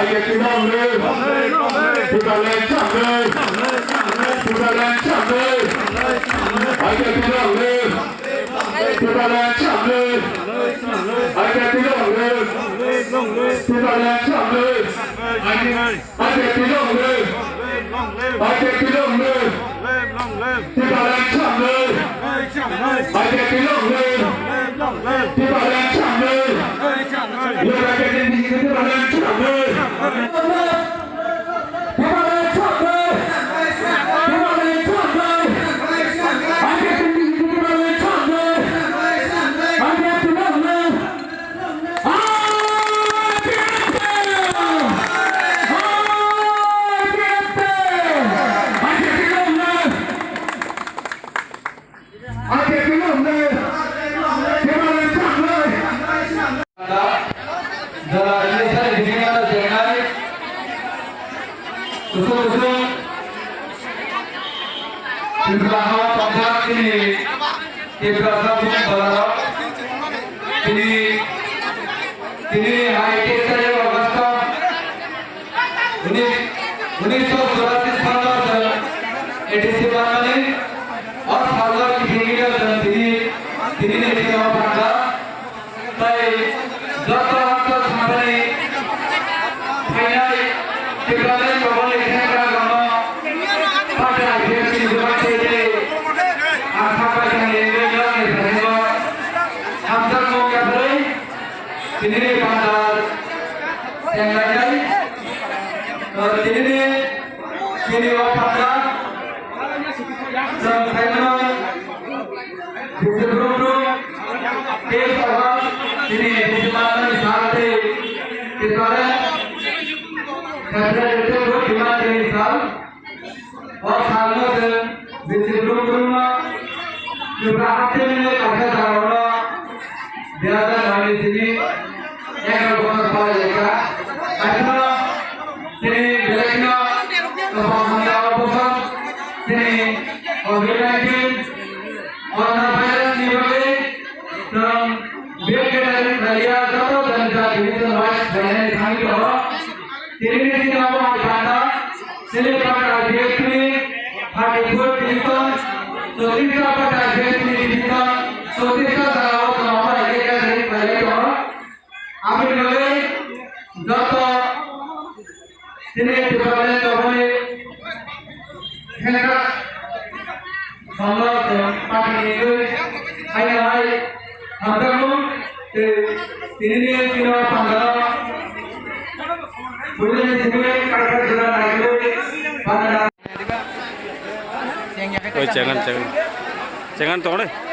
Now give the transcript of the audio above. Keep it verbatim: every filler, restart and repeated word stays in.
I get to long live. Tipraland cham live. Tipraland cham live. I get to long live. Tipraland cham live. I get to long live. Tipraland cham live. I get, I get to long live. I get to long live. Tipraland cham live. I get to long live. Tipraland cham live. Tipraland cham live. Jora ini sari bising ada jenai. Kusung kusung. Tipraha pangkha ini. Tiprasa pun balarok. Ini, ini hai teks saya Augusta. Unis, unis so churasi salo chwng A D C manmani, o salo kiphilwino chwng tini, tini ni tini o panda. Tai joto hakto thangmani phainai Tipraland chobani khengra gama pata I P F C ni jora khe tei ang sakha thangni wngwi yakni phainai hamjakmung yapharwi. Tinini panda tenglainai, tinini, tini o panda chwng saimano bisi brum brum tei sohor tini bisi manani sal tei Tipraland khairokhe tei bo demand tei sal. O salno chwng bisi brum brumno Tripura haste nini kaisa jagarno dui hajar noi ni simi egaroh bosor pore lekha. Aithano chini belekno kwbang hamya o bosor chini covid nineteen corona virus ni bagwi chwng bek gathering khlaiya joto jani jati ni chwng wise khlainani thangwi tongo. Tini ni sini abo hai panda, sini panda I P F C ni thirty four division, chautrista panda I P F C ni division, chautrista jaga o tongma bai khe khe khe khlai lai tongo. Aboni bagwi joto sini Tipraland chobani khengra Songno tei party ni wngwi haino hai hamjakmung tei tinini chini o pandano buini simi karkar jora naiwi pandana. Oi, chengan, chengan. Chengan tong de.